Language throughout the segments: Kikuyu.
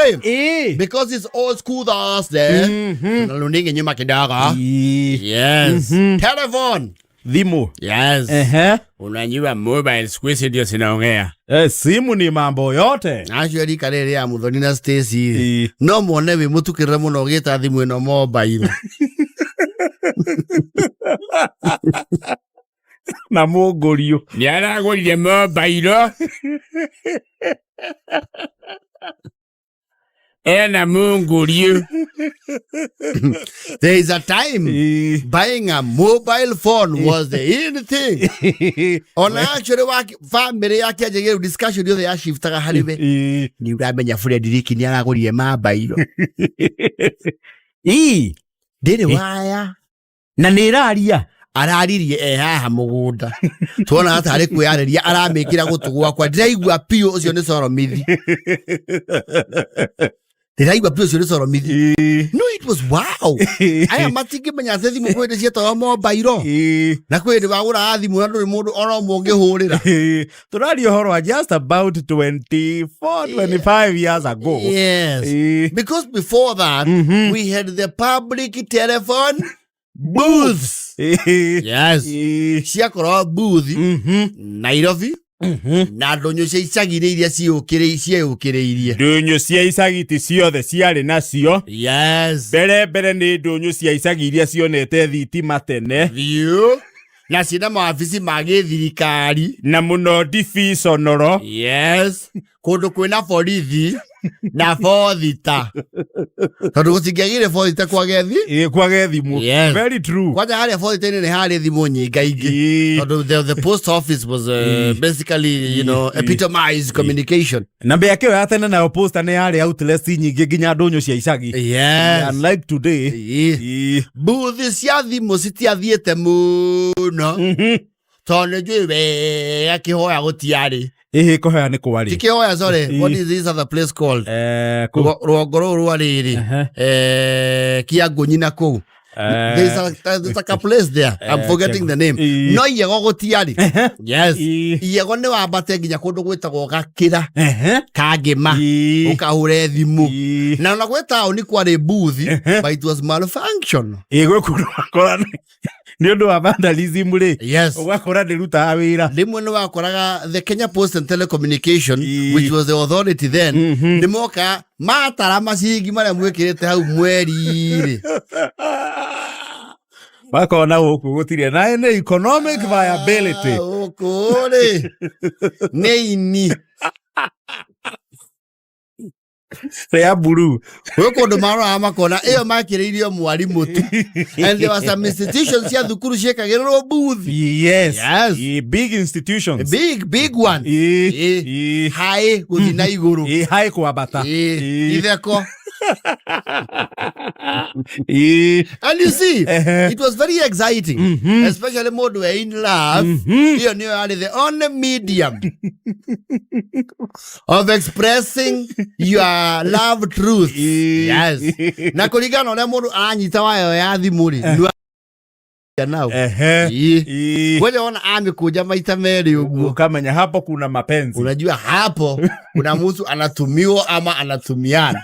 Actually, because it's old school Thursday, tunarudi nyuma kidogo. Yes. Telephone. Thimũ. Yes. Ehe. Unajua mobile siku hizi ndio zinaongea. Eh, simu ni mambo yote. Acio rika rĩrĩ ya Muthoni na Stacy no muone wĩ mũtukĩrĩre mũno ũgĩta thimũ ĩno mobile. Na mũngũriũ. Nĩ aragũrire mobile. Ena mũngũriũ. There is a time buying a mobile phone was the in thing. Ona actually wa family yake anjagia rĩu discussion yothe yashiftaga harĩ we. Nĩ ũramenya Frederick nĩ aragũrire mabairo. Ndĩrĩ waya. Na nĩ ĩraria. Araririe e haha mũgũnda tuona tarĩ kwĩyarĩria aramĩkĩra gũtũ gwakwa, ndĩraigua piũ ũcio nĩ coromithi, ndĩraigua piũ ũcio nĩ coromithi. No, it was wow, aya matingĩmenya atĩ thimũ kwĩ hĩndĩ cietagwo mobairo na kwĩ hĩndĩ wagũraga thimũ na ndũrĩ mũndũ ona ũmwe ũngĩhũrĩra. Tũraria ũhoro wa just about 24 25 years ago. Yes, because before that we had the public telephone booths. Yes, ciakorwo booth Nairobi na ndũnyũ cia icagi-inĩ iria ciĩyũkĩrĩirie. Ndũnyũ cia icagi ti ciothe ciarĩ nacio. Mbere mbere nĩ ndũnyũ cia icagi iria cionete thitima tene. Biũ, na ciĩna mawabici ma gĩthirikari. Na mũno divisional. Yes, kũndũ kwĩna borithi na bothita, tondũ gũtingĩagire bothita kwage thi Ĩ, kwage thimũ. Very true. Kwanja harĩa bothita-inĩ nĩ harĩ thimũ nyingaingĩ, tondũ the post office was basically epitomized communication. Na mĩaka ĩyo ya tene nayo posta nĩ yarĩ outlets nyingĩ nginya ndũnyũ cia icagi, unlike today. Mbuthi cia thimũ citiathiĩte mũno, tondũ nĩ njũĩ wega kĩhoya gũtiarĩ. Ĩhĩ, kũhoya nĩ kwarĩ. Ti kĩhoya, sorry, what is this other place called? Kũ- Rũgongo rũrũ rwa rĩrĩ, Kĩangũnyi na kũu. There's like a place there, I'm forgetting the name. No iyego gũtiarĩ. Yes, iyego nĩ wambate nginya kũndũ gwĩtagwo Gakĩra Kangĩma ũkahũre thimũ. Na ona gwĩ taũni kwarĩ booth, but it was malfunction. Ĩ, gwĩ kũndũ wakora nĩ ũndũ wa vandalism rĩ, ũgakora ndĩrutaga wĩra. Rĩmwe nĩ wakoraga the Kenya Post and Telecommunication, which was the authority then, nĩ moka matara maciringi marĩa mwĩkĩrĩte hau mweri-rĩ. Makona gũkũ gũtirĩ na nĩ economic viability. Ah, gũkũ rĩ nĩ ini Rĩa mburu. Gwĩ kũndũ maroraga makona ĩyo makĩrĩirio mwarimũ tu, and there were some institutions cia thukuru ciĩkagĩrĩrwo booth. Big institutions. Big big one. Haĩ gũthiĩ na igũrũ. Ĩ, haĩ kwambata. Itheko. And you see, it was very exciting, especially mũndũ we in love. Ĩyo nĩyo yarĩ the only medium of expressing your love truth. Yes, na kũringana na ũrĩa mũndũ aranyita wayo ya thimũ rĩ, nĩ nao. Kwanja wona amĩkũnja maita merĩ ũguo, ukamenya hapo kuna mapenzi. Unajua hapo kuna mtu anatumiwa ama anatumiana.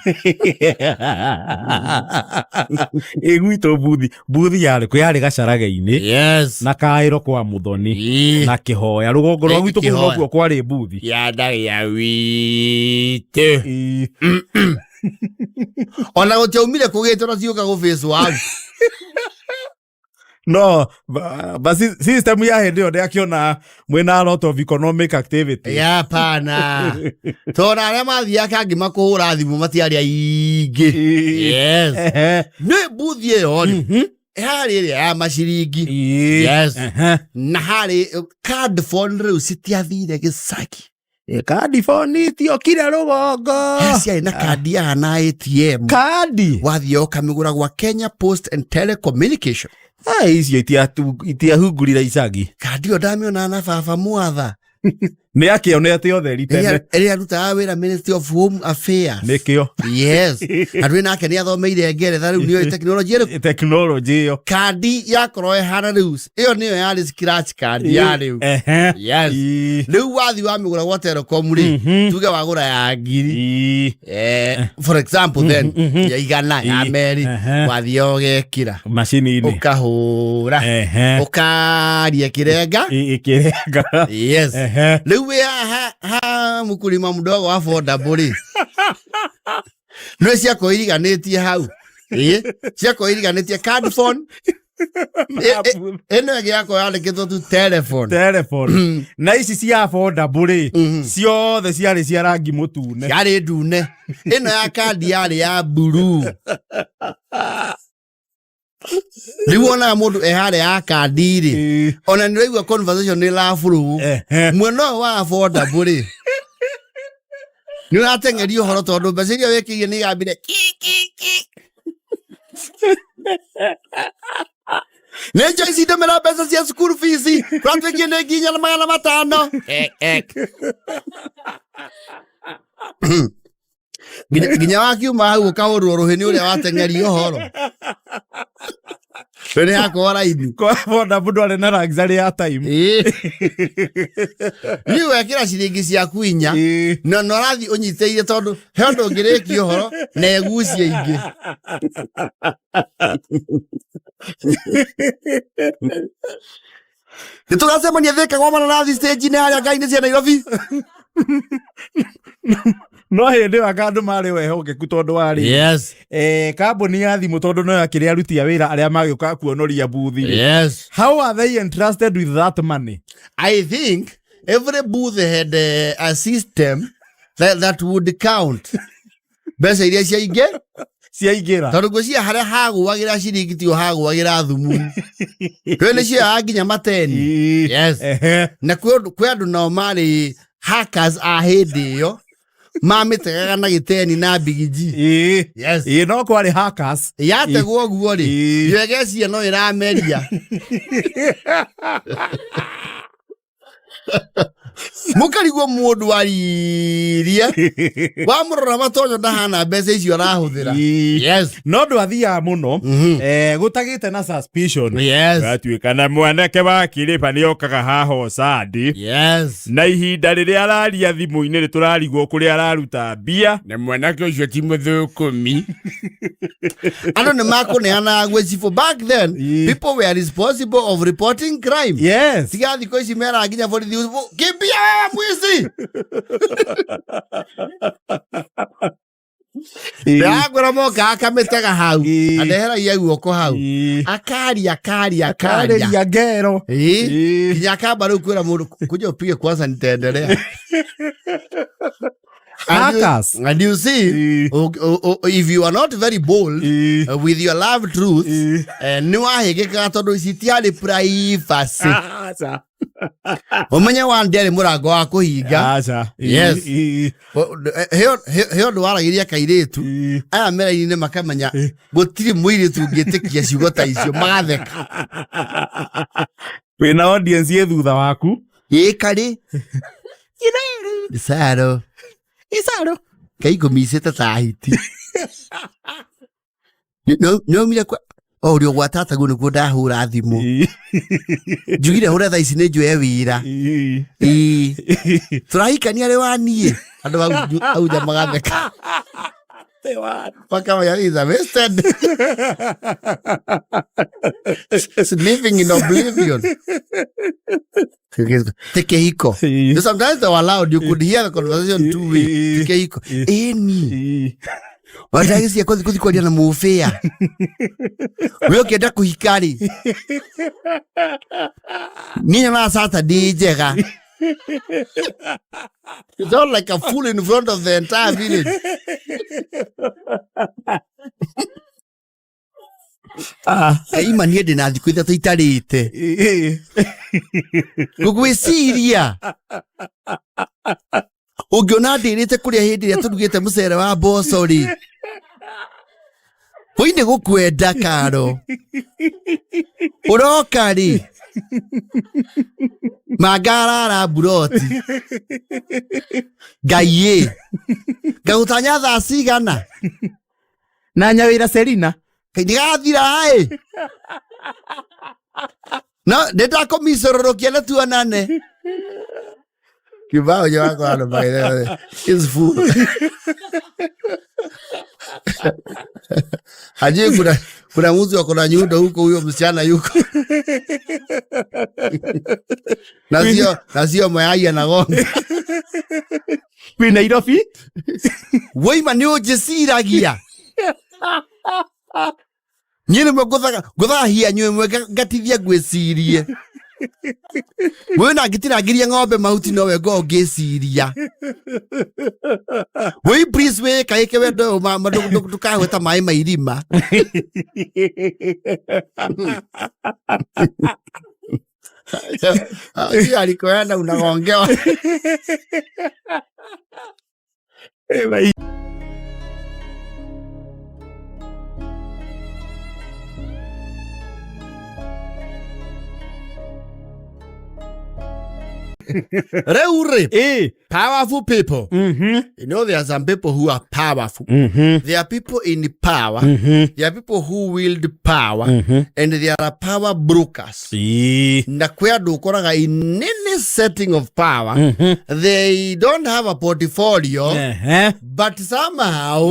Ĩ, gwitũ buthi buthi yarĩ kũ? Yarĩ Gacarage-inĩ na Kaĩro kwa Muthoni na Kĩhoya rũgongo rwa gwitũ kũu. Kĩhoya. Nokuo kwarĩ buthi. Kĩanda gĩa witũ. Ona gũtiaumire kũgĩtwo na ciũka gũbĩcwo hau. No ba system ya hĩndĩ ĩyo ndĩakĩona mwĩna a lot of economic activity. Ya pana, tondũ arĩa mathiaga kangĩ makũhũra thimũ matiarĩ aingĩ. Yes. Nĩ mbuthi ĩyo rĩ, harĩ ĩrĩa ya maciringi. Na harĩ card phone, rĩu citiathire gĩcagi. Kandi phone itiokire rũgongo. Ciarĩ na kandi ya na ATM. Kandi wathiĩ ũkamĩgũra gwa Kenya Post and Telecommunication. Ai, icio itiahungurire icagi. Kandi ĩyo ndamĩonaga na baba mwatha. Nĩ akĩonete ũtheri tene. Ĩrĩa arutaga wĩra Ministry of Home Affairs. Nĩkĩo. Yes. Andũ nake nĩ athomeire Ngeretha, rĩu nĩoĩ tekinoronjĩ ĩrĩkũ? Tekinoronjĩ ĩyo. Kandi yakorwo ĩhana rĩu, ĩyo nĩyo yarĩ scratch card ya rĩu. Yes. Rĩu wathi wamĩgũra gwa Telecom rĩ, tuge wagũra ya 1000, for example, then ya 100 ya meri, wathiĩ ũgekĩra macini-inĩ, ũkahũra, ũkaria kĩrenga. Ĩkĩrenga. Yes. Rĩu wĩ haha ha mũkulima mdogo wa affordable rĩ, nĩ ciakorwo iriganĩtie hau. Ĩĩ, ciakorwo iriganĩtie card phone. Ĩno ĩngĩ yakorwo yandĩkĩtwo tu telephone. Telephone. Na ici cia affordable rĩ, ciothe ciarĩ cia rangi mũtune. Yarĩ ndune. Ĩno ya kandi yarĩ ya blue. Rĩu wonaga mũndũ e harĩa ya kandi rĩ, ona nĩ ũraigua conversation nĩ ĩrabũrũ. Mwena ũyũ wa affordable rĩ, nĩ ũrateng'eria ũhoro tondũ mbeca iria wĩkĩire nĩ igambire ki ki ki. Nĩ Joyce, ndũmĩra mbeca cia school fees, kũratuĩkie nĩ nginya na 500. Ek, ek. Nginya wakiuma hau ũkahũrwo rũhĩ nĩ ũrĩa wateng'eria ũhoro rĩrĩ hakwa raini. Kwa affordable ndwarĩ na luxury ya time. Ĩĩ. Niĩ wekĩra ciringi ciaku 4, na na ũrathiĩ ũnyitĩrĩire tondũ he ũndũ ũngĩrĩkia ũhoro na ĩgucie ingĩ. Nĩ tũgacemania Thĩka kwa mananathi stage-inĩ harĩa ngai-inĩ cia Nairobi. No hĩndĩ ĩyo anga andũ marĩ wehokeku tondũ warĩ kambuni ya thimũ, tondũ no yakĩrĩ aruti a wĩra arĩa magĩũka kuonoria buthi rĩ. How are they entrusted with that money? I think every booth had a system that would count mbeca iria ciaingĩ ciaingĩra. Tondũ ngwĩciria harĩa hagũagĩra ciringi tio hagũagĩra thumu, kwĩ nĩ cioyaga nginya mateni. Yes. Na kwĩ andũ nao marĩ hackers a hĩndĩ ĩyo mamĩtegaga na gĩteni na bigiji. Yes. Ĩĩ, no kwarĩ hackers. Yategwo ũguo rĩ, yoegecia no ĩrameria mũkarigwo mũndũ aririe wamũrora matonyo ndahana mbeca icio arahũthĩra. Yes. No ndwathiaga mũno, gũtagĩte na suspicion. Gatuĩka na mwanake wa kĩrĩba nĩ okaga haha ũcandi, na ihinda rĩrĩa araria thimũ-inĩ nĩ tũrarigwo kũrĩa araruta mbia, na mwanake ũcio ti mũthũkũmi. Andũ nĩ makũneanaga gwĩ cibũ. Back then, people were responsible of reporting crime. Tiga thikũ ici mera nginya borithi, "Kimbia wewe mwizi." Ndĩrakwĩra moka akamĩtega hau. Andeheragia guoko hau. Akaria, akaria, akaria. Akarĩria ngero. Nginya akamba rĩu kwĩra mũndũ, "Kuja upige kwanza, nitaendelea." Hackers. And you see, if you are not very bold with your love truth, nĩ wahĩngĩkaga tondũ ici itiarĩ privacy. Aca. Ũmenye wa ndĩarĩ mũrango wa kũhinga. Aca. Yes. He ũndũ waragĩria kairĩtu, aya meraini-inĩ makamenya gũtirĩ mũirĩtu ũngĩtĩkia ciugo ta icio, magatheka. Wĩna audience ĩ thutha waku. Ĩkarĩ isaro isaro. Kaikũmicĩte ta hiti nĩaumire kwa o ũrĩa gwa tataguo nĩkuo ndahũra thimũ, njugire hũre thaa ici nĩ njoe wĩra. Ĩĩ. Tũrahikania rĩ wa niĩ andũ hau nja magatheka, makamenya is a wasted. It's living in oblivion. Ti kĩhiko. Sometimes they were loud, you could hear the conversation two way. Ti kĩhiko ĩni watagĩcia kũthi kũthi kwaria na mũbĩa we ũkĩenda kũhika rĩ, niĩ nyonaga Saturday njega. You sound like a fool in front of the entire village. Ima niĩ ndĩ na thikũ 3 itarĩte ngũgwĩciria ũngĩona ndĩrĩte kũrĩa hĩndĩ ĩrĩa tũrugĩte mũcere wa mboco rĩ, hũi nĩ gũkwenda karo ũroka rĩ. Manga arara mburoti ngai ĩ ngagũtanya thaa cigana. Na nyawĩra Selina. Ndigathira ĩ no ndĩndakũmicororokia na tuonane kibao jo wako ano by the way is full. Hajui kuna mtu ako na nyundo huko, huyo msichana yuko na sio mayai anagonga. Kwĩ Nairobi. Woima nĩ ũnjĩciragia niĩ nĩmwe ngũthaga hianyu ĩmwe ngatithia ngwĩcirie wewe na ngĩtinangĩria ng'ombe mahuti nowe ngoo ngĩciria wei please wĩ kaĩke wendo ũyũ ndũkahweta maĩ ma irima. Alikoenda unagongewa. Rĩu rĩ, powerful people. You know, there are some people who are powerful. There are people in power. There are people who wield power. And there are power brokers. Na kwĩ andũ ũkoraga in any setting of power, they don't have a portfolio, but somehow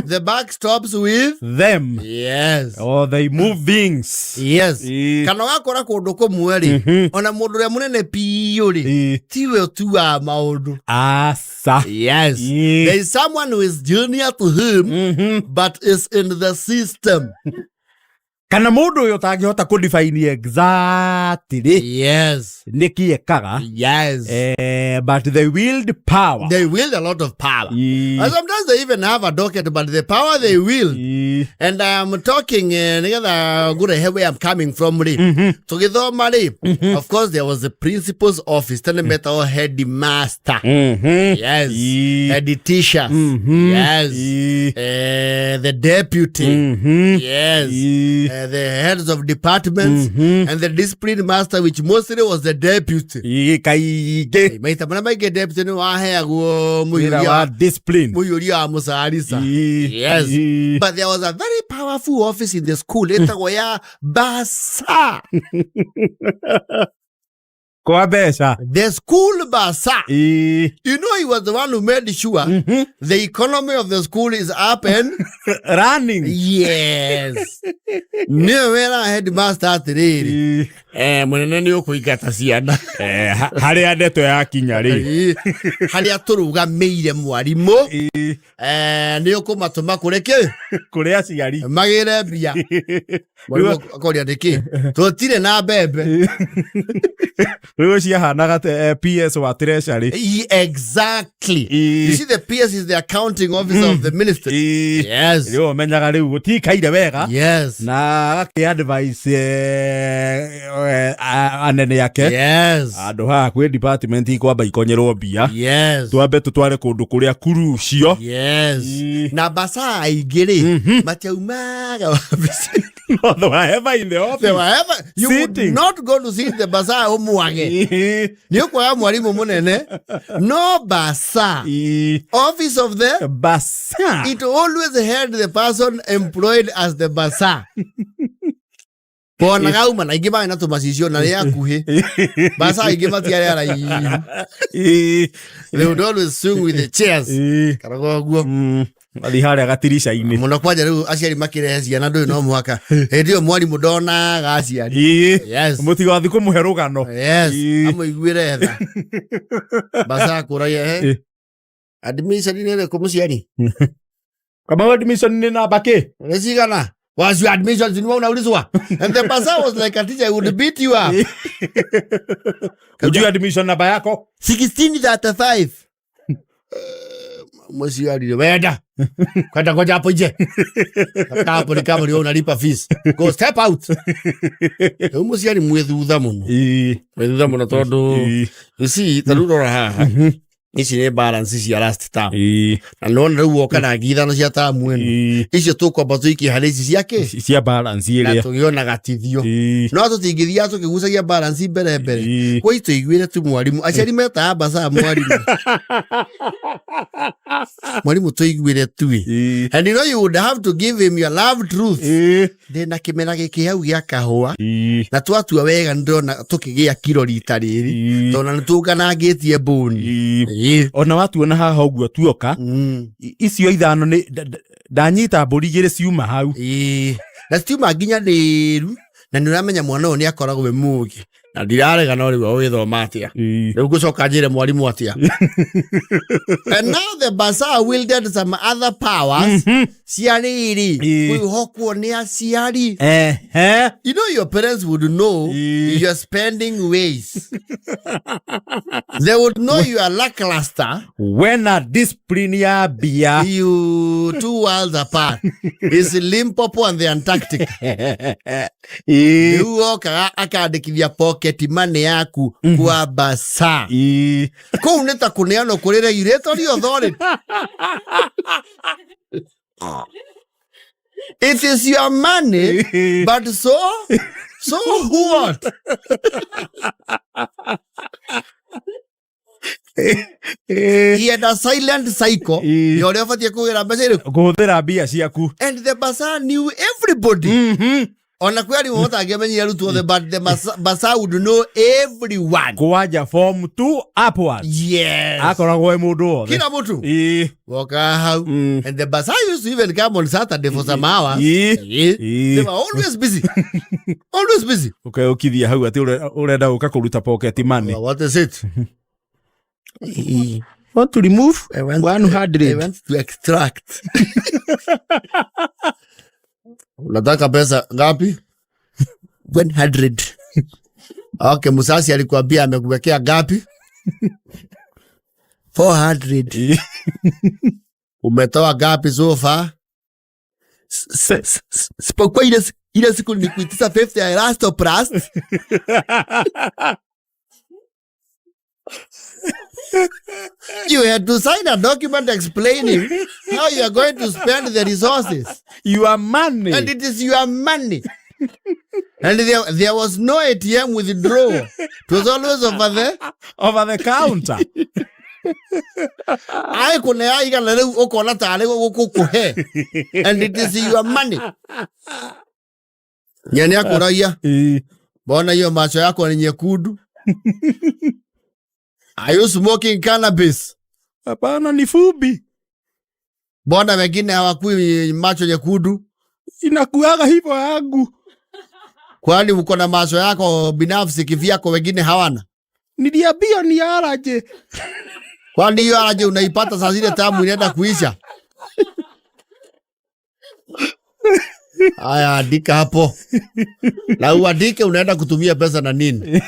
the buck stops with them. Yes. Oh, they move things. Yes. Kana ũgakora kũndũ kũmwe rĩ, ona mũndũ ũrĩa mũnene biũ rĩ, tiwe ũtuaga maũndũ. Asa. Yes. There is someone who is junior to him but is in the system. Kana mũndũ ũyũ ũtangĩhota kũ-define exactly nĩkĩ ekaga. But they wield power. They wield a lot of power. And sometimes they even have a docket, but the power they wield. And I am talking nĩgetha ngũrehe where I'm coming from rĩ. Tũgĩthoma rĩ, of course there was the principal's office, tene metagwo headmaster. Yes. Head teachers. Yes. The deputy. Yes. The heads of departments and the discipline master, which mostly was the deputy. Kaingĩ. Maita marĩa maingĩ deputy nĩ waheagwo wĩra mũiyũria wa discipline. Mũiyũria wa mũcarisa. Yes. But there was a very powerful office in the school ĩtagwo ya bursar. Kwa mbeca. The school bursar. You know, he was the one who made sure the economy of the school is up and running. Yes, nĩwe wĩra headmaster atĩrĩrĩ, mũnene nĩ ũkũingata ciana. Harĩa ndeto yakinya rĩ. Harĩa tũrũgamĩire mwarimũ, nĩ ũkũmatũma kũrĩ kĩ? Kũrĩ aciari. Magĩre mbia. Mwarimũ akoria nĩkĩ tũtirĩ na mbembe. Rĩu ciahanaga PS wa treasury. Exactly. You see, the PS is the accounting officer of the ministry. Yes. Rĩu ũmenyaga rĩu gũtikaire wega. Na agakĩ advice anene ake handũ haha kwĩ department ikwamba ikonyerwo mbia, twambe tũtware kũndũ kũrĩa kurucio. Na bursar aingĩ rĩ, matiaumaga wabici. No, they were ever in the office. They were ever, you would Sitting. not go to see the bursar ũmwage. Nĩ ũkuoya mwarimũ mũnene no bursar, office of the Bursar. It always had the person employed as the bursar. Wonaga auma na ingĩ marĩ na tũmacicio na nĩ akuhĩ, bursar aingĩ matiarĩ araihu. They would always swing with the chairs kana ũguo. Mathiĩ harĩa gatirica-inĩ. Mũno kwanja rĩu aciari makĩrehe ciana ndũĩ no mũhaka hĩndĩ ĩyo mwarimũ ndonaga aciari. Yes. Mũtigathiĩ kũmũhe rũgano. Yes. Amũiguĩre tha bursar akũragia he admission nĩ ĩrĩkũ mũciari? Kama admission nĩ namba kĩ? Nĩ cigana? Was your admission ni unaulizwa? And the bursar was like a teacher, he would beat you up. Ujui admission namba yako? 1635. Mũciari wenda kwenda ngoja hapo nje. Kaa hapo ni kama ndio unalipa fees, go step out. Rĩu mũciari mwĩ thutha mũno, mwĩ thutha mũno tondũ you see, ta rĩu rora haha. Ici nĩ balance cia last term. Ĩĩ. Na nona rĩu woka na ngiri 5 cia tamu ĩno. Ĩĩ. Icio tũkwamba tũikie harĩ ici cia kĩ? Cia balance Na ĩrĩa. tũgĩe ona gatithio. Ĩĩ. No tũtingĩthiaga tũkĩgucagia balance mbere mbere. Ĩĩ. Kwai tũiguĩre tu mwarimũ. Aciari metaga bursar mwarimũ. Mwarimũ tũiguĩre tu. Ĩĩ. And you know you would have to give him your love truth. Ĩĩ. Ndĩna kĩmera gĩkĩ hau gĩa kahũa. Ĩĩ. Na twatua wega nĩndĩrona tũkĩgĩa kiro rita rĩrĩ. Ĩĩ. Tondũ nĩ tũnganangĩtie mbũni. Ĩĩ. Ĩĩ. Ona watuona haha ũguo tuoka icio 5 nĩ ndanyita mbũri 2 ciuma hau. Ĩĩ. Na citiuma nginya nĩru na nĩ ũramenya mwana ũyũ nĩ akoragwo e mũgĩ. Na ndirarega no rĩu ũgĩthoma atĩa. Ĩĩ. Rĩu ngũcoka njĩre mwarimũ atĩa. And now the bursar wielded some other powers cia rĩrĩ Ĩĩ. kwĩhokwo nĩ aciari. Ehe. You know your parents would know Ĩĩ. your spending ways. They would know you are lackluster. Wena discipline ya mbia. You two worlds apart. It's Limpopo and the Antarctic. Ĩĩ. Rĩu okaga akandĩkithia pocket money yaku kwa bursar. Ĩĩ. Kũu nĩ ta kũneanwo kũrĩ regulatory authority. It is your money, but so what? He had a silent cycle. Ĩĩ. Ya ũrĩa ũbatiĩ kũgĩra mbeca irĩkũ. Kũhũthĩra mbia ciaku. And the bursar knew everybody. Ona kwĩ arimũ matangĩamenyire arutwo othe, but the bursar would know everyone. Kwanja form 2 upwards. Yes. Akoragwo e mũndũ wothe. Kila mtu. Ĩĩ. Woka hau. And the bursar used to even come on Saturday for some hours. Ĩĩ. Ĩĩ. Ĩĩ. They were always busy. Always busy. Ũkeũkithia hau atĩ ũrenda gũka kũruta pocket money. Well, what is it? Want to remove I want, 100. I want to extract. Unataka pesa ngapi? 100. Okay, Musasi alikuambia amekuwekea ngapi? 400. Umetoa ngapi so far? Sipokuwa ile siku nilikuitisha 50 ya Elastoplast. You had to sign a document explaining how you are going to spend the resources. Your money. And it is your money. And there was no ATM withdrawal. It was always over there. Over the counter. Ai kunea igana rĩu ũkona tarĩ gũkũhe. And it is your money. Nyani akũragia. Mbona hiyo macho yako ni nyekundu? Are you smoking cannabis? Hapana, ni fubi. Mbona wengine hawakui macho nyekundu? Inakuaga hivyo yangu. Kwani uko na macho yako binafsi kivyako, wengine hawana? Niliambia ni allergy. Kwani hiyo allergy unaipata saa zile tamu inaenda kuisha? Aya, andika hapo. Na uandike unaenda kutumia pesa na nini?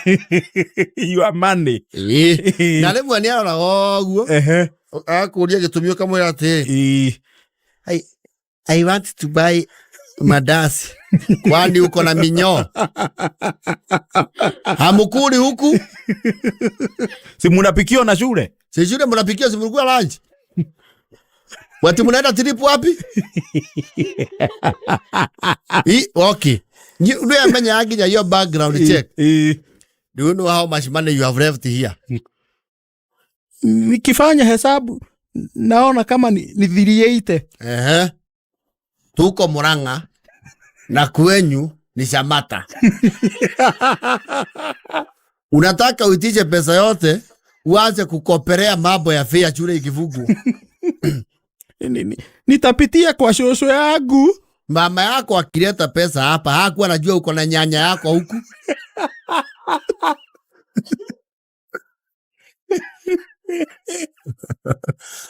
Your money. Na rĩmwe nĩ aroraga ũguo. Akũria gĩtũmi ũkamwĩra atĩ, I want to buy mandazi. Kwani uko na minyoo? Hamukuli huku? Si munapikiwa na shule? Si shule mnapikiwa, si mlikuwa lunch? Wati mnaenda trip wapi? Okay. Nĩ amenya nginya your background check. Do you know how much money you have left here? Nikifanya hesabu naona kama ni 380. Tuko Murang'a na kwenyu ni Shamata. Unataka uitishe pesa yote uanze kukoperea mambo ya fare shule ikifungwa. Nitapitia kwa shosho yangu. Mama yako akileta pesa hapa hakuwa anajua uko na nyanya yako huku.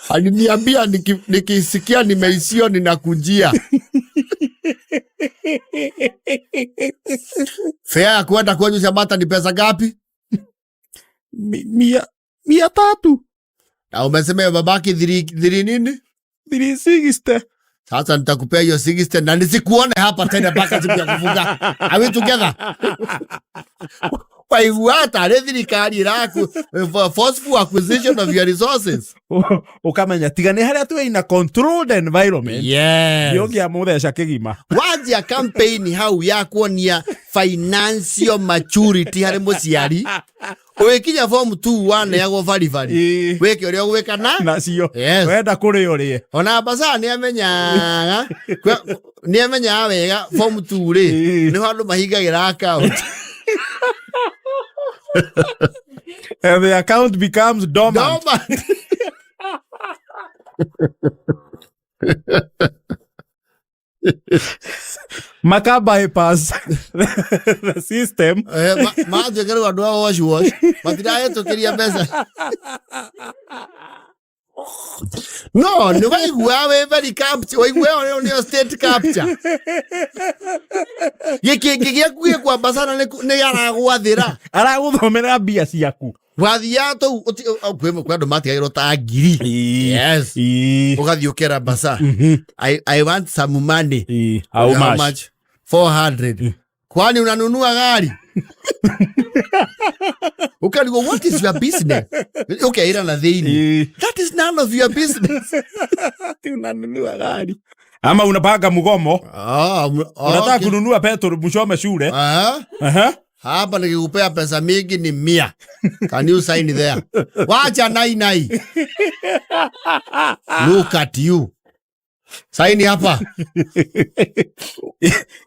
Aliniambia nikisikia nimeisio ninakujia. Fare ya kwenda kwenyu Shamata ni pesa ngapi? 300. Na umesema hiyo babaki thiri nini? 360. Sasa nitakupea hiyo 60 na nisikuone hapa tena mpaka siku ya kufunga. Are we together? Waigua tarĩ thirikari ĩraku forceful acquisition of your resources. Ũkamenya tiga nĩ harĩa twĩ in a controlled environment. Yes. Ndĩũngĩamũtheca kĩgima. Wanjia campaign hau ya kuonia financial maturity harĩ mũciari, ũgĩkinya form 2 waneagwo baribari, wĩke ũrĩa ũgwĩka na nacio. Yes. Wenda kũrĩa ũrĩe. Ona basaa nĩ amenyaga nĩ amenyaga wega form 2 rĩ, nĩho andũ mahingagĩra account. And the account becomes dormant. Dormant. Maka bypass the system. Matuĩke rĩu andũ a wash wash matirahĩtũkĩria mbeca, no nĩ waigua wĩ very capture, waigua ĩyo nĩyo state capture, gĩkĩngĩ gĩaku gĩkwamba sana nĩ aragwathĩra. Aragũthomera mbia ciaku. Wathiaga tũu kwĩ andũ matigagĩrwo ta ngiri. Yes. Ũgathiĩ ũkera basa, I want some money. How How much? Much? 400. Kwani unanunua gari? Ukarigwo, what is your business? Ukeira na thĩinĩ, that is none of your business. Ati unanunua gari ama unapanga mgomo. Ah, Unataka okay. kununua petrol mshome shule. Ah, hapa nikikupea pesa mingi ni 100. Can you sign there? Wacha nai nai. Look at you, saini hapa.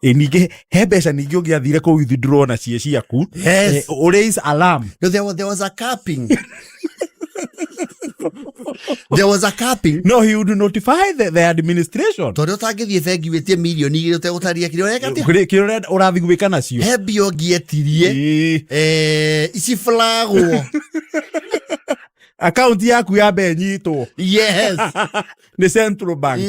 Ĩ, ningĩ he mbeca ningĩ ũngĩathire kũu withdraw na cie ciaku. Yes. Raise alarm. No, there was a capping. There was a capping. No, he would notify the administration. Tondũ ũtangĩthiĩ bengi wĩtie 2 mirioni ũtegũtaria kĩrĩa ũreka atĩa. Kĩrĩa ũrathiĩ gwĩka nacio. He mbia ũngĩetirie, ici flagwo. Akaunti yaku yambe ĩnyitwo nĩ central bank.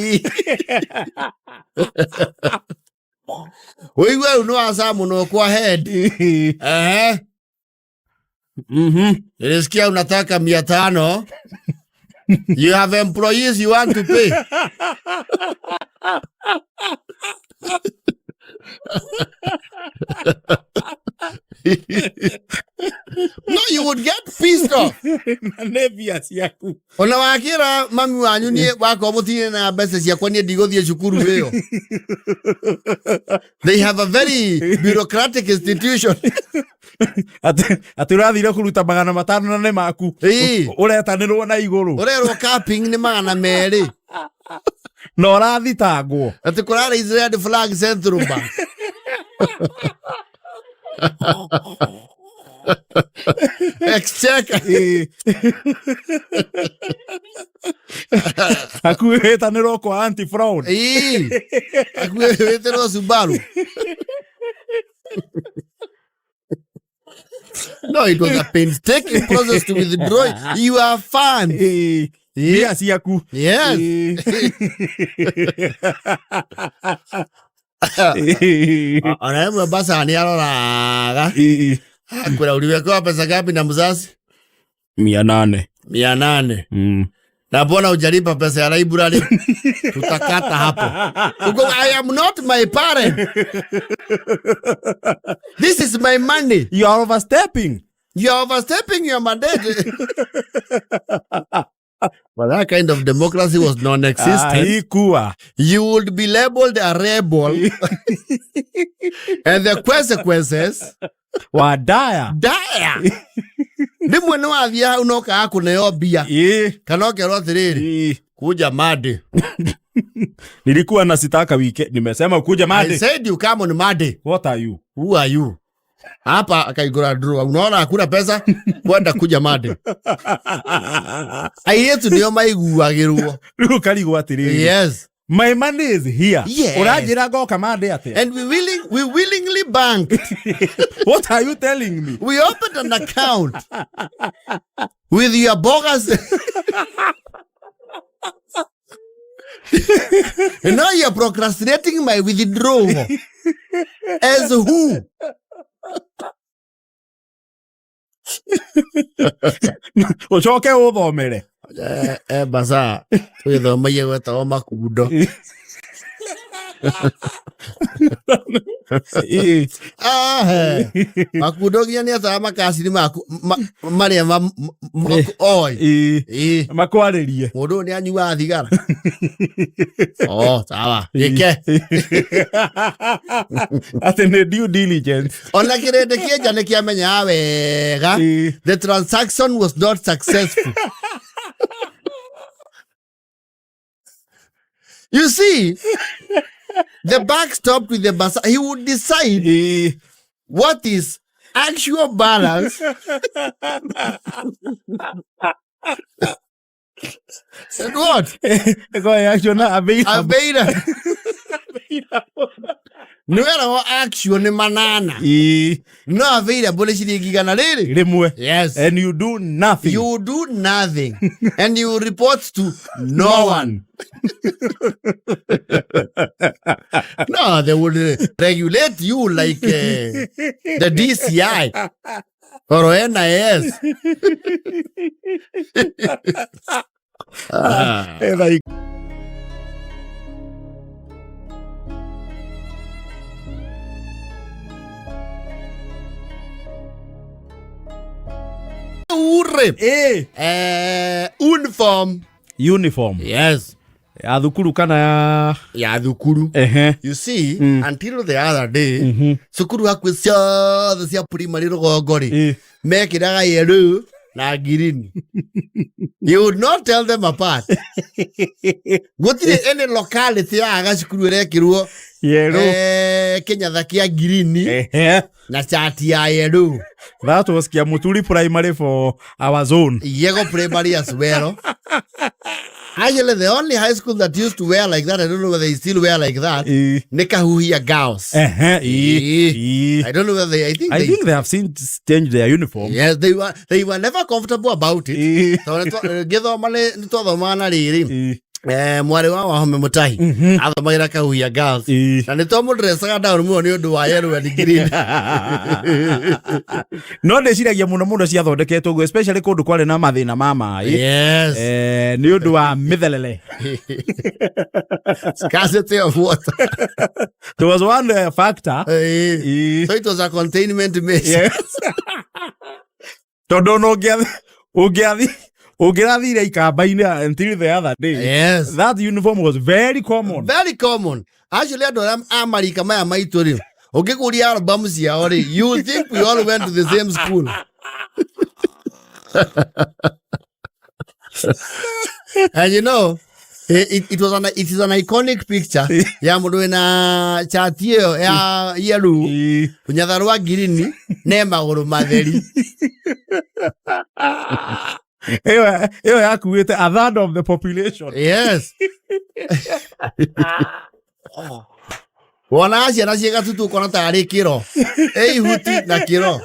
Ũigue rĩu nĩ waca mũno kwa head. Ehe. Nilisikia unataka 500. You have employees you want to pay. No, you would get pissed off. Na nĩ mbia ciaku. Ona wakĩra mami wanyu, niĩ wakorwo mũtirĩ na mbeca ciakwa, niĩ ndigũthiĩ cukuru ĩyo. They have a very bureaucratic institution. Atĩ ũrathire kũruta 500 na nĩ maku. Ũretanĩrwo na igũrũ. Ũrerwo capping nĩ 200. Na ũrathitangwo. Atĩ kũra raise red flag central bank. Exchequer. Hakuhĩ wĩtanĩrwo kwa anti fraud. Ĩĩ. Hakuhĩ wĩtĩrwo Subaru. No, it was a painstaking process to withdraw your funds. Mbia ciaku. Yes. Ona rĩmwe basa nĩ aroraga akwĩra, uliwekewa pesa ngapi na mzazi? 800. 800. Na mbona hujalipa pesa ya library? Tutakata hapo. Uko, I am not my parent, this is my money. You are overstepping. You are overstepping your mandate. But that kind of democracy was non-existent. Haikuwa. You would be labeled a rebel and the consequences wadaya. Daya rĩmwe nĩ wathiĩ hau no kaga kũneo mbia, kana ũkerwo atĩrĩrĩ, kuja Monday. Nilikuwa na sitaka wike nimesema kuja I Monday. said you come on Monday. What are you? Who are you? Hapa akaigura drawer, unaona hakuna pesa, kwenda kuja Monday. Airĩtu nĩo maiguagĩrwo. Rĩu ũkarigwo atĩrĩrĩ, my money is here. Ũranjĩra ngoka Monday atĩa? And we willingly banked. What are you telling me? We opened an account with your bogus, and now you're procrastinating my withdrawal. As who? Ũcoke ũthomere. Basa twithomaie gwetagwo makundo. Ahe. Makundo nginya nĩ ataga makaciri maku marĩa oi. Ĩĩ. Makwarĩrie. Mũndũ ũyũ nĩ anyuaga thigara. Oh, sawa. Gĩke. Atĩ nĩ due diligence. Ona kĩrĩndĩ kĩenja nĩ kĩamenyaga wega. The transaction was not successful. You see, the buck stopped with the bursar. He would decide what is actual balance and what Ĩkoragwo actual na available. available. Nĩ weragwo actual nĩ manana no available nĩ ciringi igana rĩrĩ. Rĩmwe. Yes. And you do nothing. You do nothing and you report to no one. No, they would regulate you like the DCI or NIS. Ah. Like, Urre. Uniform. Uniform. Yes. Ya thukuru kana ya Ya thukuru. You see, until the other day, cukuru hakuhĩ ciothe cia primary rũgongo rĩ, mekĩraga yellow na green. You would not tell them apart. Gũtirĩ any locality yaga cukuru ĩrekĩrwo Yellow. Kĩnyatha kĩa green na chati ya yellow. That was Kiamuturi Primary for our zone. Yego Primary as well. Actually, the only high school that used to wear like that, I don't know whether they still wear like that, nĩ Kahuhia Girls. I don't know whether they, I think I they, think they have since changed their uniform. Yes, they were never comfortable about it. Tondũ ngĩthoma nĩ twathomaga na rĩrĩ mwarĩ wa Wahome Mũtahi athomagĩra Kahuhia Girls na nĩ twamũdressaga down mũno nĩ ũndũ wa yellow and green. No ndĩciragia mũno mũno ciathondeketwo ũguo especially kũndũ kwarĩ na mathĩna ma maĩ. Nĩ ũndũ wa mĩtherere. Scarcity of water. There was one factor. So it was a containment measure. Yes. Tondũ ona ũngĩathi ũngĩrathire ikamba-inĩ until the other day, that uniform was very common. Very common. Actually, andũ arĩa a marika maya maitũ rĩ, ũngĩkũria album ciao rĩ, you would think we all went to the same school. And it is an iconic picture ya mũndũ wĩna chati ĩyo ya yellow, rũnyatha rwa ngirini ne magũrũ matheri. Ĩyo yakuĩte a third of the population. Yes. Wonaga ciana ciĩ gatutu ũkona tarĩ kĩro ĩ ihuti na kĩro.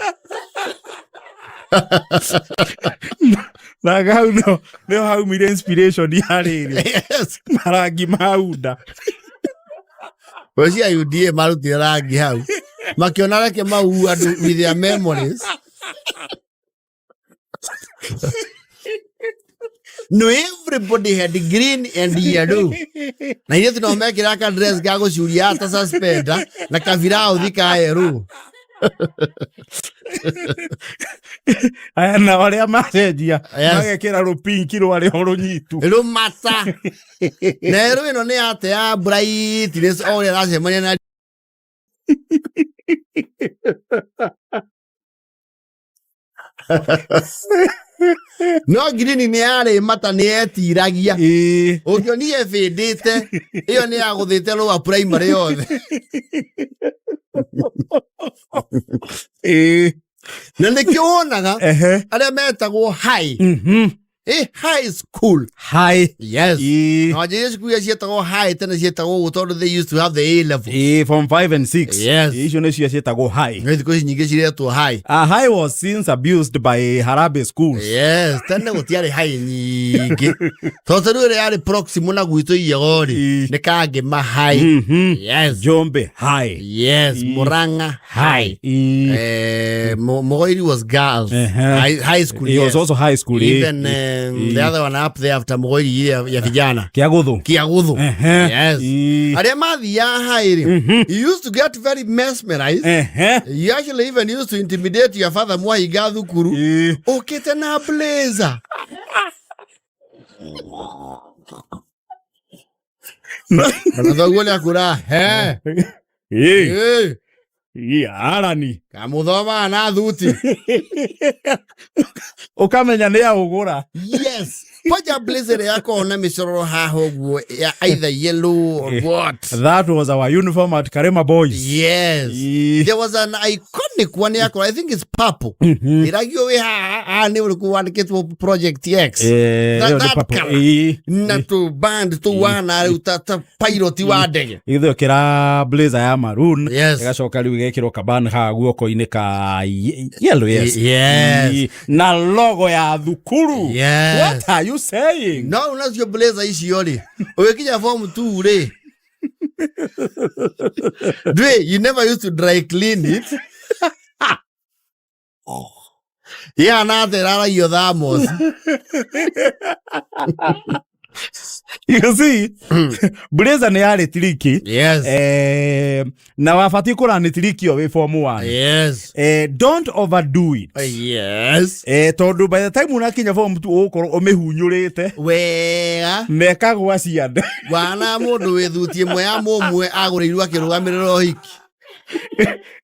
Na hau no nĩho haumire inspiration ya rĩrĩ marangi ma UNDA. Cia UDA marutire rangi hau makiona reke mau andũ with their memories. No, everybody had green and yellow na ithuĩ no mekĩra ka dress ga gũcuria ta suspender na kabirauthi ka yellow. Aya na arĩa macenjia magekĩra rũpinki rwarĩ o rũnyitu. Rũmata na yellow ĩno nĩ yate ya brightness o ũrĩa ĩracemania na no green nĩ yarĩ mata nĩ yetiragia. Ũngĩonire ĩbĩndĩte ĩyo nĩ yagũthĩte lower primary yothe. Na nĩkĩo wonaga arĩa metagwo high high school. High. Yes. Na wanjĩrĩrie cukuru iria cietagwo high tene cietagwo ũguo tondũ they used to have the A level. Form 5 and 6. Yes. Icio nĩcio ciĩtagwo high. No thikũ ici nyingĩ ciretwo high. High was since abused by Harambee schools. Yes, tene gũtiarĩ high nyingĩ tondũ ta rĩu ĩrĩa yarĩ proximo na gwitũ Iyego rĩ nĩ Kangĩma High. Yes. Njombe High. Yes, Murang'a High. Mugoiri was girls high school. It Yes. was also high school. Even The other one up there after Mugoiri ya vijana. Kĩagũthũ. Kiaguthu. Yes. Arĩa mathiaga high rĩ, you used to get very mesmerized. You actually even used to intimidate your father mwahinga thukuru ũkĩte na blazer. Na thoguo nĩ akura he. Ĩĩ. Ĩ, Ĩĩ, arani kamũthomaga na thuti. Ũkamenya nĩ aũgũra. Yes, kwanja blazer yakorwo na mĩcororo haha ũguo ya either yellow or what. That was our uniform at Karema Boys. Yes. Ĩĩ. There was an iconic one yakorwo, I think it's purple. Ĩragio wĩ haha haha nĩ ũrĩkũ wandĩkĩtwo Project X. Ĩyo nĩ That purple. colour. Ĩĩ. Na tũ band tũu wana rĩu ta pilot wa ndege. Ithuĩ kĩra blazer ya maroon. Yes. Ĩgacoka rĩu ĩgekĩrwo kaban haha guoko-inĩ ka yellow, yes. Yes. Ĩĩ. Na logo ya thukuru. Yes. What are you saying? No nacio blazer icio rĩ, ũgĩkinya form 2 rĩ, ndwĩ you never used to dry clean it. Ihana atĩ ĩraragio thamos. You see, blazer nĩ yarĩ tiriki. Yes. Na wabatiĩ kũrani tiriki o wĩ form 1. Yes. Don't overdo it. Yes. Tondũ by the time ũrakinya form 2 ũgũkorwo ũmĩhunyũrĩte Wega. na ĩkagwa ciande. Wana mũndũ wĩ thuti ĩmwe ya mũmwe agũrĩirwo akĩrũgamĩrĩra ũhiki.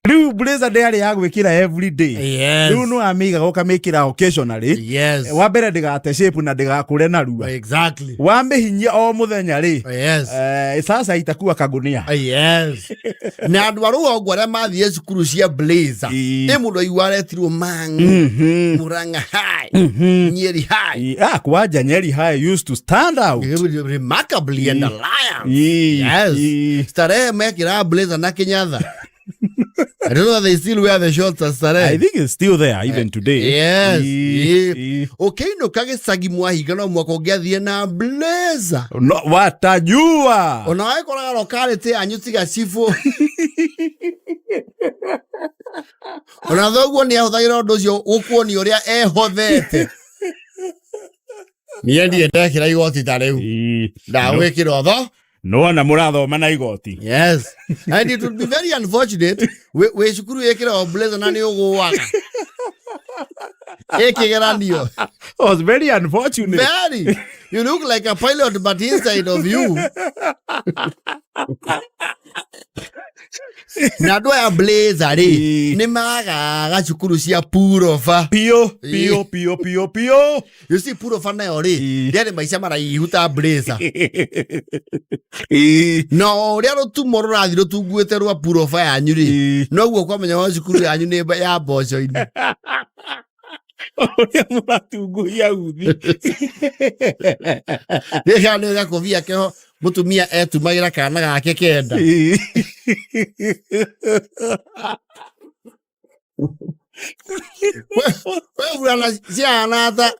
Rĩu blazer ndĩarĩ ya gwĩkĩra every day. Yes. Rĩu nĩ wamĩigaga ũkamĩkĩra occasionally. Yes. Wa mbere ndĩgate shape na ndĩgakũre narua. Exactly. Wamĩhinyia o mũthenya rĩ, Yes. sasa itakuwa kagunia. Yes. Na andũ a rũgongo arĩa mathiĩ cukuru cia blazer, Ĩĩ. ĩ mũndũ aigua aretirwo Mang'u, Murang'a High, Nyeri High. Kwanja Nyeri High used to stand out. Remarkably and alliance. Ĩĩ. Yes. Ĩĩ. Starehe mekĩraga blazer na kinyatha. I don't know if they still wear the shorts at Starehe. I think it's still there even today. Yes. Ĩĩ. Ĩĩ. Ĩĩ. Ũkĩinũka gĩcagi mwahinga no mwaka ũngĩathiĩ na blazer. No, watajua. Ona wagĩkoraga lokalĩtĩ yanyu tiga cibũ. Ona thoguo nĩ ahũthagĩra ũndũ ũcio gũkuonia ũrĩa ehothete. Niĩ ndirĩ ndekĩra igoti ta rĩu. Ĩĩ. Ndagwĩkĩra ũtho. No ona mũrathoma na igoti. Yes. And it would be very unfortunate wĩ cukuru wĩkĩra o blazer na nĩ ũgũaga. Ĩkĩgeranio. Was very unfortunate. Very. You look like a pilot, but inside of you. Na andũ aya blazer rĩ, Ĩĩ. nĩ magaga cukuru cia purova. Pio, pio, pio, pio, pio. You see, purova nayo rĩ, Ĩĩ. ndĩarĩ maica maraihu ta blazer. Ĩĩ. Na o ũrĩa rũtumo rũrathiĩ rũtunguĩte rwa purova yanyu rĩ, Ĩĩ. noguo kwamenya wa cukuru yanyu nĩ ya mboco-inĩ. Ũrĩa mũratunguhia uthi. Rĩrĩa nĩ gakobia keho mũtumia etumagĩra kana gake kenda. Ĩĩ. We burana ciahana ta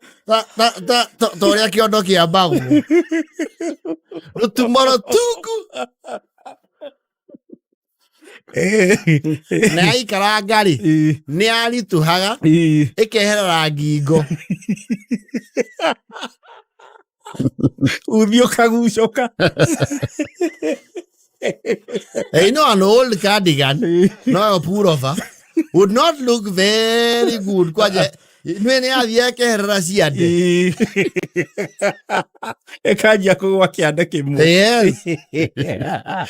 ũrĩa kĩondo kĩa mbagwo. Rũtumo rũtungu na yaikaranga rĩ, Ĩĩ. nĩ yaritũhaga Ĩĩ. ĩkeherera ngingo. Uthi ũkagucũka. You know, an old cardigan, no purova, would not look very good. Kwaje, nĩ nĩ yathiĩ ekeherera ciande. Ĩĩ. Ĩkanjia kũgwa kĩande kĩmwe. Yes.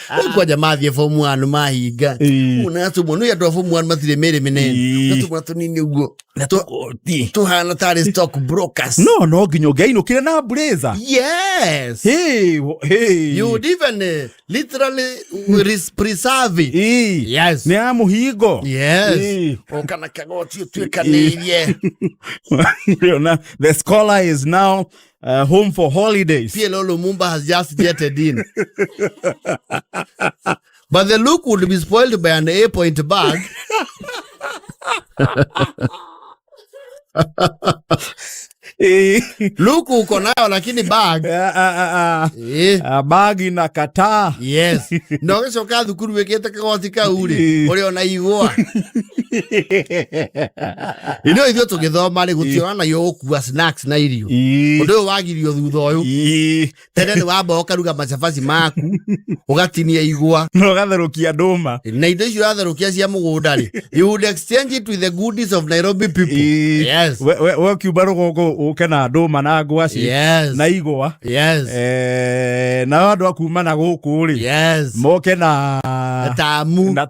Rĩu kwanja mathiĩ form 1 mahinga. Ĩĩ. Unatũmwo nĩ andũ a form 1 matirĩ mĩrĩ mĩnene. Ĩĩ. Natũmwo tũnini ũguo. Tũhana tarĩ stock brokers. No nginya ũngĩainũkire na blazer. Yes. Hey, hey. You would even literally preserve it. Ĩĩ. Yes. Nĩ ya mũhingo. Yes. Ĩĩ. Ũka na kagoti ũtuĩkanĩirie. You the scholar is now home for holidays. PLO Lumumba has just jetted in. But the look would be spoiled by an A point bag. Luku uko nayo lakini bag. Ah, ah, ah, ah. Eh. Ah, bag inakataa. Yes. Na ũgĩcoka thukuru wĩkĩte kĩgoti kau rĩ, ũrĩ ona igwa. Ino ithuĩ tũgĩthoma rĩ, gũtionanagio gũkua snacks na irio. Ũndũ ũyũ wagirio thutha ũyũ. Tene nĩ wamba ũkaruga macabaci maku, ũgatinia igwa. Na ũgatherũkia ndũma. Na indo icio ũratherũkia cia mũgũnda rĩ, you would exchange it with the goodies of Nairobi people. Yes. We ũkiuma rũgongo ũke na ndũma na ngwacĩ na igwa. Yes. Eh, nao andũ a kuma na gũkũ rĩ moke na Tamu. na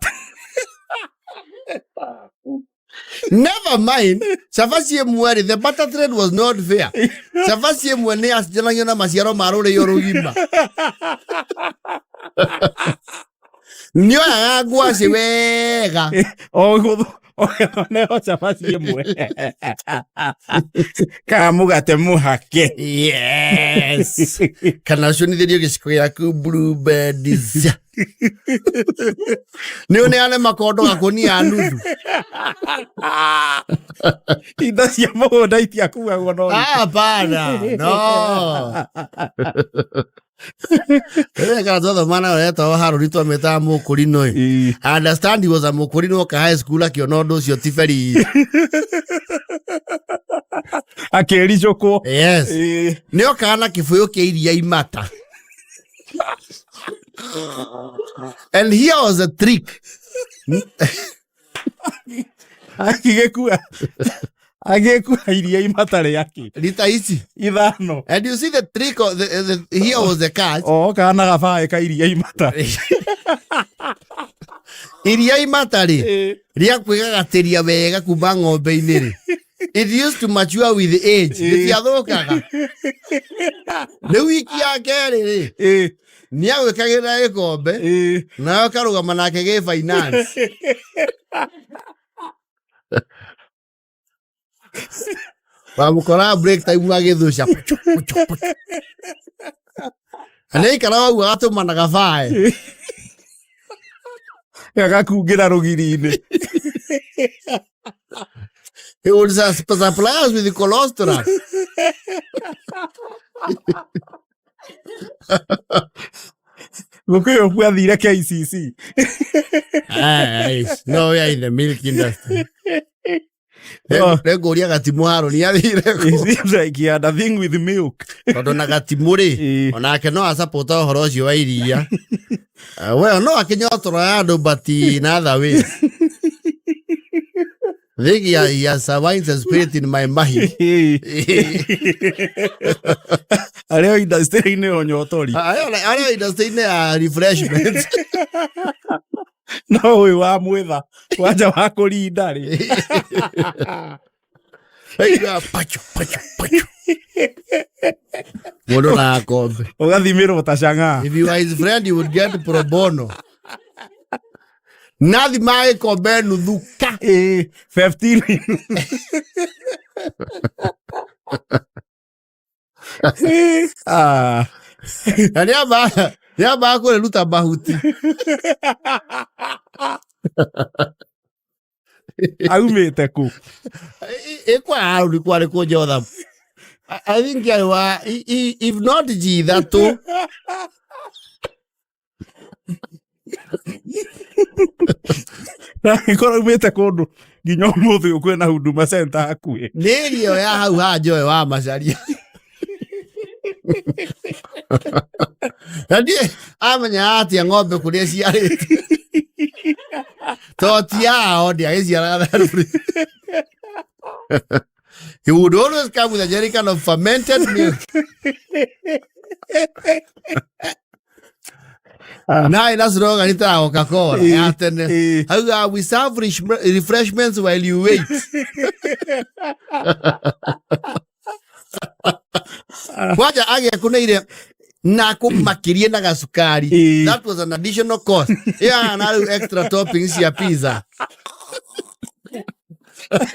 Never mind, cabaci ĩmwe rĩ, the butter trade was not fair. Cabaci ĩmwe nĩ yacenjanagio na maciaro ma rũrĩo rũgima. Nĩoyaga ngwacĩ wega. O neo cabaci ĩmwe kana mũgate mũhake. Yes. Kana ũcũnithĩrio gĩciko gĩaku Blueband. Nĩ ũneane makondo gakũnia nuthu. Indo cia mũgũnda itiakuagwo no Ah, hapana. No. Rĩrĩa kana twathoma nayo etagwo Harũni twamĩtaga mũkũrinũ ĩ. I understand he was a mũkũrinũ oka high school akĩona ũndũ ũcio ti very. Akĩricũkwo. Yes. Nĩ okaga na kĩbũyũ kĩa iria imata. And here was a trick. Agĩgĩkua agĩkua iria imata rĩake Lita ici. 5. And you see the trick of the here was the catch. O kana gabaĩ ka iria imata. Iria imata rĩ rĩa kwĩgagatĩria wega kuma ng'ombe-inĩ rĩ. It used to mature with age. Rĩtiathũkaga. Rĩu wiki ya kerĩ rĩ, nĩ agwĩkagĩrĩra gĩkombe nawe ũkarũgama nake gĩ finance. Wamũkora break time agĩthũca. Puchu, puchu, puchu. Na nĩaikara ũguo agatũmanaga bae. Gagakungĩra rũgiri-inĩ. He would supply us with cholesterol. Gũkũyũ athire KCC. Aye, no, we are in the milk industry. Oh. Nĩngũria Gatimũ Harũni athire kũ? It seems like he had a thing with milk. Tondũ na Gatimũ rĩ, onake no acapota ũhoro ũcio wa iria. Well, no akĩnyotora ya andũ but in other ways. Think he has a wine and spirit in my mind. Arĩa industry-inĩ o nyotori. Arĩa industry-inĩ ya refreshment. No ũyũ wa mwĩtha wanja wa kũrinda rĩ. Aigua pacho pacho pacho. Mũndũ na kombe. Ũgathimĩrwo ta chang'aa. If you are his friend, you would get pro bono. Nathi ma gĩkombe nuthu ka. 15. Ah. Na nĩambaga kũrĩruta mahuti. Aumĩte kũ? Ĩkwa Harũni kwarĩ kũ Jothamu. I think yarĩ wa if not G ithatũ. Na angĩkorwo aumĩte kũndũ nginya ũmũthĩ ũyũ kwĩna Huduma Center hakuhĩ. Nĩ area ya hau ha Njoe wa Macharia. Na ndiĩ amenyaga atĩa ng'ombe kũrĩa ciarĩte. To ti yao ndĩagĩciaraga tharũri. He would always come with a jerrycan of fermented milk. Na ina slogan ita ya Coca-Cola ya tene. Auga, we serve refreshments while you wait. Kwanja agĩekũnĩire na kũmakirie na gacukari. That was an additional cost. Yeah, na rĩu extra toppings cia pizza.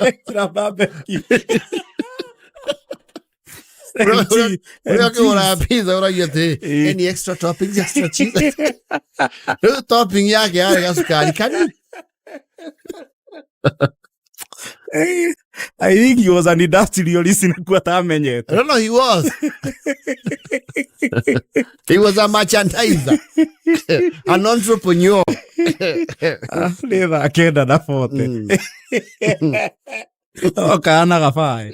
Extra barbecue. Ũrĩa ũkĩgũraga pizza ũragia atĩ any extra toppings, extra cheese. Rĩu topping yake yarĩ gacukari kani. I think he was an industrialist nĩkuo atamenyete. No, no, he was. He was a merchandiser, an entrepreneur. Ah, nĩ thaa 9:40. Okana gabaĩ.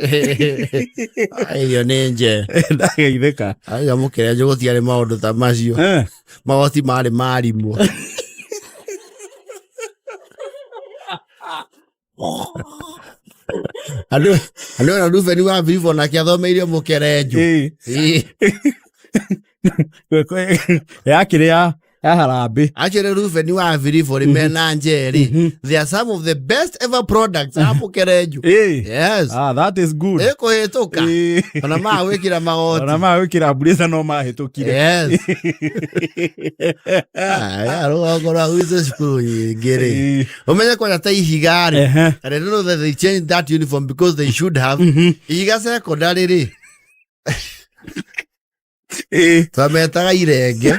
Iyo nĩ nje. Ndageithĩka. Aiga mũkĩrenjwo gũtiarĩ maũndũ ta macio. Magoti marĩ marimũ. Andũ ona Rubeni wa Vivo nake athomeire mũkerenjũ. Ĩĩ. Yakĩrĩ ya harambĩ. Actually Rubeni wa Vivo rĩ mena njerĩ. They are some of the best ever products a mũkerenjũ. Yes. Ah, that is good. Ĩkũhĩtũka. Ona magwĩkĩra magoti. Ona magwĩkĩra blazer no mahĩtũkire. Yes. Aya, rũgongo rwa gwitũ cukuru nyingĩ rĩ. Ũmenye kwanja ta Ihiga rĩ. And I don't know that they changed that uniform because they should have. Ihiga secondary rĩ. Twametaga irenge.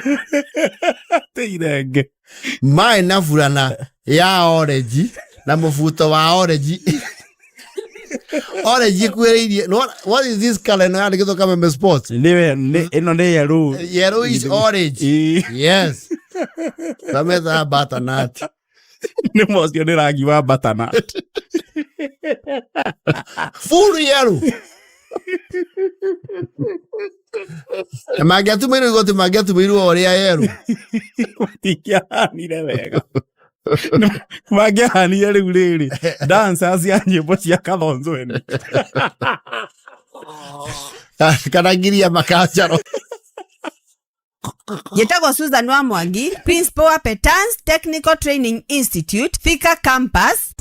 Te irenge. Marĩ na burana ya orange na mũbuto wa orange. Orange ĩkuhĩrĩirie. No, what is this color ĩno yandĩkĩtwo Kameme Sports? Nĩwe ĩno nĩ yellow. Yellow is orange. Yes. Twametaga butternut. Nĩ mocio nĩ rangi wa butternut. Full yellow. Na mangĩatumĩirwo igoti mangĩatumĩirwo ũrĩa yerũ. Matingĩahanire wega. Mangĩahanire rĩu rĩrĩ dancers cia nyĩmbo cia Kathonzweni. Kana ngiria makanjaro. Njĩtagwo Susan wa Mwangi, principal wa Petans Technical Training Institute, Thika Campus.